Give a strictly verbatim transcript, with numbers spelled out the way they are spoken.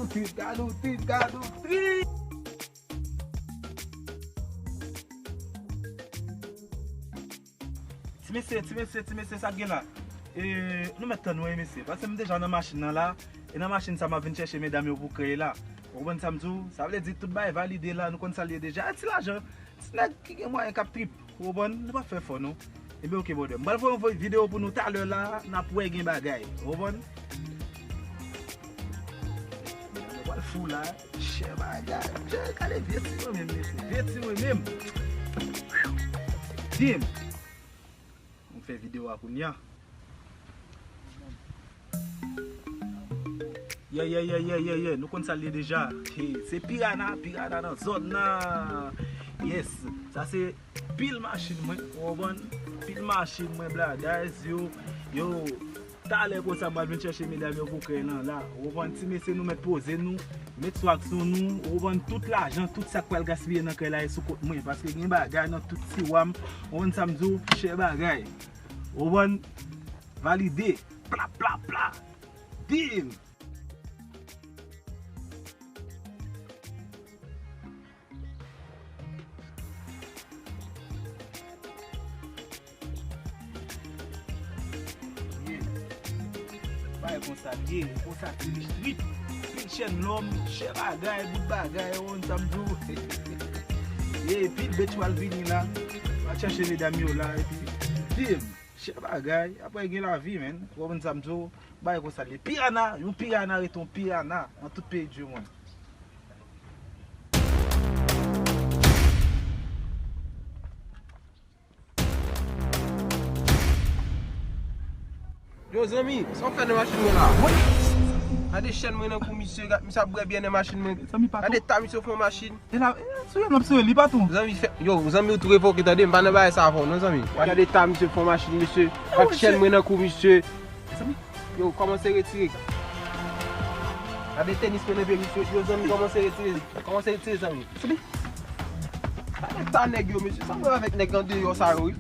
Ti gad ou, ti gad ou, ti. Ti mesye, ti mesye, ti mesye, sa k gen la? E, nou mèt tann nou, wi, mesye. Paske m deja nan machin nan la. E nan machin sa, m ap vin chèche medam yo pou kreye la. Ou konprann sa m di w? Sa vle di tout bagay valide la, nou konn sa l ye deja. Ti lajan, ti nèg ki gen mwayen k ap trip. Ou konprann? Nou pa fè fò, non. Ebyen, oke, brother. M pral voye yon voye videyo pou nou talè la, n ap wè gen bagay. Ou konprann? Mwen pral fou la. Chè bagay. Chè, gade vye ti mwen menm, mesye. Vye ti mwen menm. Dim. Mwen fè videyo a kounya. Yeah, yeah, yeah, yeah, yeah, yeah. Nou konn sa l ye deja. Hey, se Piranha, Piranha nan zòn nan. Yes, sa se pil machin mwen, ou konprann? Pil machin mwen, bla, guys, yo, yo. Talè konsa, m pral vin chèche medam yo pou kreye nan la. Ou konprann? Ti mesye, nou mèt poze nou, met swag sou nou, ou konprann? Tout lajan, tout sa k pral gaspiye nan kreye la, e sou kont mwen. Paske gen bagay nan tout tiwa m, ou konprann sa m di w? Chè bagay. Ou konprann? Valide. Pla, pla, pla. Dim! Yeah. Bagay konsa l ye, konsa ti rich trip. Pil chèn lòm, chè bagay, bout bagay, ou konn sa m di w. Yeah, pil bèt pral vini la. Va chèche medam yo la, epi, dim! Chè bagay, apre gen lavi, menn. Ou konprann sa m di w? Bagay konsa l ye. Piranha, yon piranha rete yon piranha nan tout peyi di mond. Yo, zanmi, sa w fè nan machin mwen la? Gade chèn mwen nan kou misye, gad, misye ap bwè byè nan machin mwen. Zanmi, pa tou. Gade ta misye fè yon machin. E la, e, sou yo, m ap sou yo, li pa tou. Zanmi, fè, yo, zanmi, ou tou revoke, tande, m pa nan bagay sa avè w, non, zanmi. Gade ta misye fè yon machin, misye. Gad chèn mwen nan kou misye. Zanmi. Yo, kòmanse retire. Gade tenis mwen nan pye misye. Yo, zanmi, kòmanse retire. Kòmanse retire, zanmi. Zanmi. Gade ta nèg yo, mesye. Sa mwen avèk nèg andeyò sa yo, wi.